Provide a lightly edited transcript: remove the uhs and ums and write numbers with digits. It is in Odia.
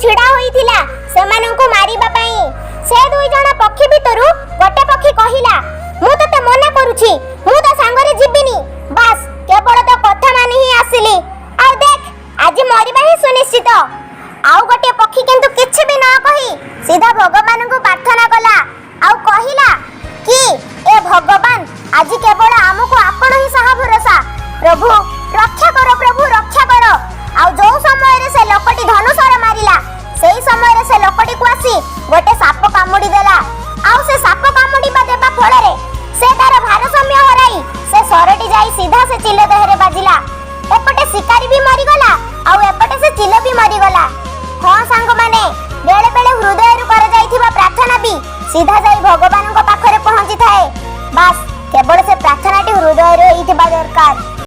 ଛିଡ଼ା ହୋଇଥିଲା ସେମାନଙ୍କୁ ମାରିବା ପାଇଁ। ସେ ଦୁଇ ଜଣ ପକ୍ଷୀ ଭିତରୁ ଗୋଟେ ପକ୍ଷୀ କହିଲା, ମୁଁ ତତେ ମନା କରୁଛି, ମୁଁ ତୋ ସାଙ୍ଗରେ ଯିବିନି। ବାସ୍, କେବଳ ତୋ କଥା ମାନି ହିଁ ଆସିଲି, ଆଉ ଦେଖ, ଆଜି ମରିବା ହିଁ ସୁନିଶ୍ଚିତ। ଆଉ ଗୋଟିଏ ପକ୍ଷୀ କିନ୍ତୁ କିଛି ବି ନ କହି ସିଧା ଭଗବାନଙ୍କୁ ପ୍ରାର୍ଥନା କଲା ଆଉ କହିଲା କି, ଏ ଭଗବାନ, ଆଜି କେବଳ ଆମକୁ ଆପଣ ହିଁ ସାହା ଭରସା। ପ୍ରଭୁ, ରକ୍ଷା କର, ପ୍ରଭୁ, ରକ୍ଷା କର। ଆଉ ଯୋଉ ସମୟରେ ସେ ଲୋକଟି ଧନୁଶର ମାରିଲା, ସେଇ ସମୟରେ ସେ ଲୋକଟିକୁ ଆସି ଗୋଟେ ସାପ କାମୁଡି ଦେଲା। ଆଉ ସେ ସାପ କାମୁଡିବା ଦେବା ଫଳରେ ସେ ତାର ଭାରସାମ୍ୟ ହରାଇ ସେ ଶରଟି ଯାଇ ସିଧା ସେ ଚିଲ ଦେହରେ ବାଜିଲା। ଏପଟେ ଶିକାରୀ ବି ମରିଗଲା ଆଉ ଏପଟେ ସେ ଚିଲ ବି ମରିଗଲା। ହଁ ସାଙ୍ଗମାନେ, ବେଳେ ବେଳେ ହୃଦୟରୁ କରାଯାଇଥିବା ପ୍ରାର୍ଥନା ବି ସିଧା ଯାଇ ଭଗବାନଙ୍କ ପାଖରେ ପହଞ୍ଚିଥାଏ। ବାସ୍।